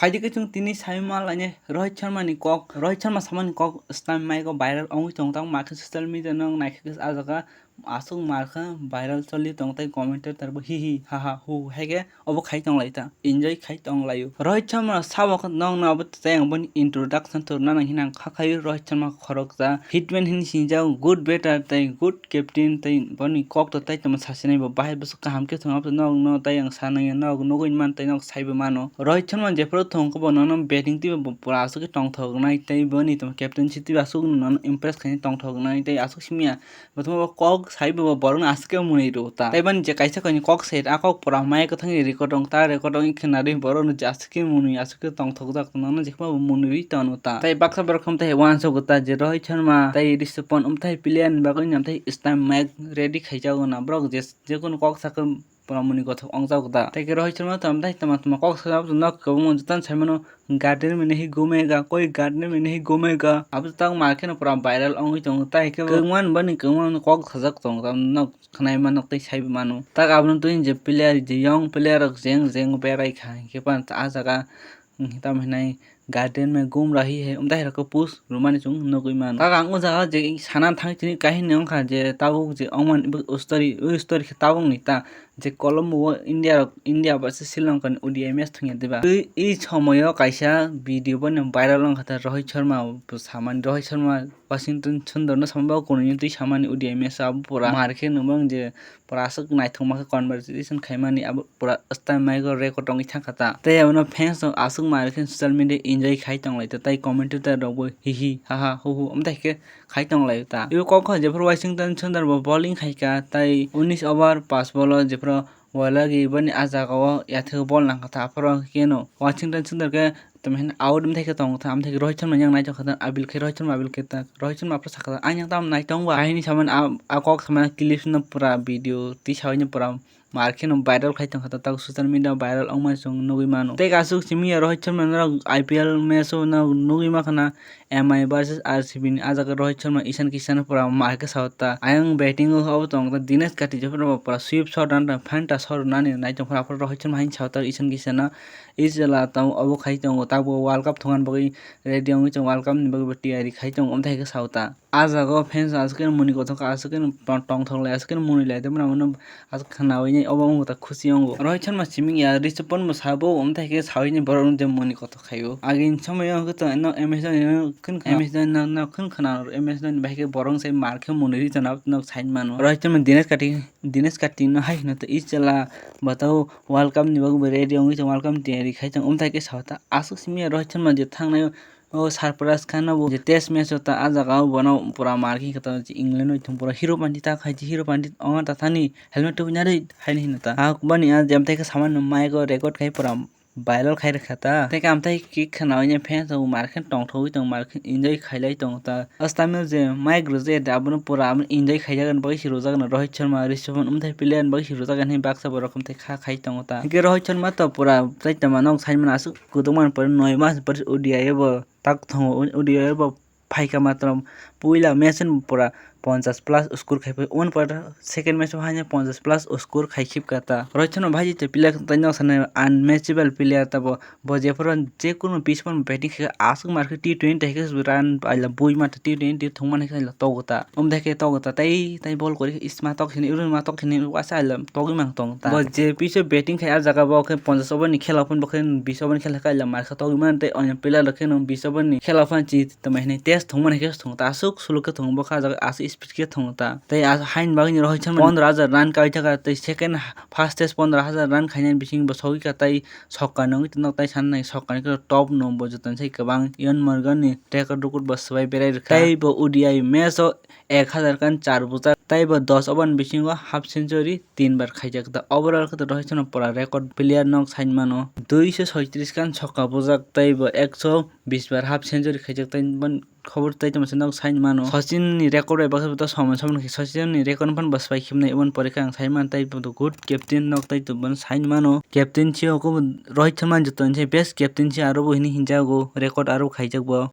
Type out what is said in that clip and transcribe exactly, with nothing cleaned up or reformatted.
Khaidi khe chwng tini sai ma lainai Rohit Sharma ni kok, Rohit Sharma samani kok stamp mic o viral wngwi tongo, tamo makhe social media no naikhe khe ah jaga aswk markha viral choli tong tei commentator bo hi hi ha ha hu hu hai khe obo khai tong lai ta, enjoy khai tong lai o. Rohit Sharma sabo khe nokno abo tei ang boni introduction to rwna nang hina kha khai o. Rohit Sharma khoroksa hitman hin sinjak, good batter tei good captain tei boni kok to tei tamo sasinai bo bahai bwswk kaham khe thwng abo nokno tei ang sanai nok nugui man tei nok saibo mano. Rohit Sharma jephuru thwng khe bo nono batting twibo pura aswk khe tongthok nai tei boni tamo captaincy twibo aswk nono impress khainai tongthok nai tei aswk simiya. Bo tamo bo kok sai bo borok no aswk khe mwnwi rw ta. Tei bani je kaisa kainwi kok sai a kok pura mai kwthang ni record wng ta, record wngwi khna ri borok no je aswk khe mwnwi aswk khe tongthok jak tongno jekma bo mwnwi rwi tong ta. Tei baksa borok khe tei uansuk ta je Rohit Sharma tei Rishabh Pant um tei player ni bagwi nam tei stamp mic ready khai jago na borok je jekunu kok sakhe pura mwnwi gothok wng jago ta. Tei khe Rohit Sharma tamo tei tamo tamo kok sai abo nok kwbangma jotoni sai mano. Garden mein nahi ghumega, koi garden mein nahi ghumega. Abo tak ma kheno pura viral wngwi tongo. Tai khe kwbangma bani kwbangma kok sajak tongo. Tamo nok khwnai mano tei sai mano. Tak abono twi je player, je young player rok jeng jeng berai kha. Hinkhe pan ah jaga, hmm, tamo hinai garden mein ghum rahi hai. Umtai hai rok post rwmani chwng nugwi mano. Tak ang o jaga je sana thang tini kahini wngkha je tabuk je wngmani story, o story khe tabuk ni ta. Je Colombo o India rok, India versus Sri Lanka ni O D I match thwngya diba? Tei e somoyo kaisa video bono viral wngkha ta Rohit Sharma bo samani, Rohit Sharma Washington Sundar no samani bo kunui twi samani O D I match abo pura mar khe nang je pura aswk naithokma khe conversation khaimani abo pura stamp mic o record wngwi thangkha ta. Tei abono fans rok aswk mar khe social media enjoy khai tonglai ta tei commentator rok bo hihi haha huhu amtai khe khai tong lai ta. Ibo kok kha jephuru Washington Sundar bo bowling khai kha, tai unis over pas ball o jephuru Wailagi bani ah jaga o yathek ball nang kha ta, aphuru khe no Washington Sundar khe tamo hin out mthai khe tong kha ta, amthai khe Rohit Sharma yang nai tong kha ta, abil khe Rohit Sharma abil khe ta, Rohit Sharma aphuru sakha ta, "Ang yang tamo nai tong ba?" Hai hinwi samani ah, ah kok samani clips no pura video twi sawi no pura mar kheno viral khai tong kha ta, tak social media viral wngmani chwng nugwi mano. Tei aswk simi ya Rohit Sharma norok I P L match o no nugwi ma khana, M I versus R C B ni ah jaga Rohit Sharma Ishan Kishan pura mar khe sao ta. Ayang batting o obo tong ta Dinesh Karthik jephuru bo pura sweep shot rwna phanta shot rwnani nai tong phuru aphuru Rohit Sharma haino sao ta Ishan Kishan no. Isla tamo obo khai tongo, tabuk World Cup thwngna bagwi ready wngwi tongo, World Cup ni bagwi bo tiyari khai tongo, omthai khe sao ta. Ah jaga o fans aswk khe mwnwi kothok aswk khe tong-, tongthok lai aswk khe mwnwi lai tei mwnwi aswk khwnaui obo wngkha ta khusi wngo. Rohit Sharma simi ya Rishabh Pant bo sabo omthai khe saui ni borok rok je mwnwi kothok khaio. Agini somoi o hwnkhe to no M S Dhoni no khun khna, M S Dhoni no, no khun khna M S Dhoni bai khe borok sai mar khe mwnwi rwi tongna no sai mano. Rohit Sharma Dinesh Karthik, Dinesh Karthik no hai hino to i chwla bo to World Cup ni bagwi bo ready wngwi tongo, World Cup ni tiyari khai tongo, omthai khe sao ta. Aswk simi ya Rohit Sharma je thangnai o Sarfaraz Khan no bo je test match o ta ah jaga o bono pura mar khe ta England bai thung pura hero pandi ta khai hero pandi ongna ta thani helmet tubu nari haino hino ta. Ah bani ah jemthai khe samani mic o record khai pura viral khai rwkha ta. Tei khe amthai khe khwnaui fans rok mar khe tongthogwi tongo, mar khe enjoy khailai tongo ta. Astamio je mic rwjak abono pura abono enjoy khaijak bagwi se rwjak Rohit Sharma, Rishabh Pant omthai player bagwi se rwjak hinwi baksa borok khe kha khai tongo ta. Hinkhe Rohit Sharma to pura tei tongma nok saimano aswk kwdwkmani pore noi mas pore O D I o bo tak tongo, O D I o bo phaikha matwrwng puila match ni pura ponchash plus score khai phai, oboni pore second match o haino ponchash plus score khai khibkha ta. Rohit Sharma bahai je player tei nok sanai unmatchable player ta bo, bo jephuru jekunu pitch phano batting khai aswk mar khe T twenty hai khe run paila bui mantha, T twenty thwngmani khe togo ta, omthai khe togo ta tei tei ball kwrwi khe isma tok hini, iruma tok hini, wasa aila togwi mang tong ta. Bo je pitch o batting khai ah jaga bo khe ponchash over ni khela phano bo khe bish over ni khela khai la mar khe togwi mano tei onyo player rok khe no bish over ni khela phano chi tamo hinwi test thwngmani khe thwng ta, aswk suluk khe thwng bo kha ah jaga aswk speed khe thwng ta. Tei ah haini bagwi ni Rohit Sharma pondro hajar run kai thaka tei second fastest pondro hajar run khainani bising bo sogwi kha tei sokka nungwi tongo tei sanai sokka ni khe top no bo joto ni sai kwbang Ian Morgan ni record record bo swbai berai rwkha. Tei bo O D I match o ek hajar khan char bujak tei bo dos over ni bisingo half century tin bar khaijak ta. Overall khe to Rohit Sharma pura record player nok sai mano. Duiso soitris khan sokka bujak tei bo ekso bis bar half century khaijak tei bon khobor tei tamo se nok sai mano. Sachin ni record bai baksa to soman soman khe Sachin ni record phano bo swbai khibnai, oboni pore khe ang sai man tei bo good captain nok tei to bono sai mano. Captain si oko Rohit Sharma joto ni sai best captain si aro bo hini hinjago, record aro khaijak bo.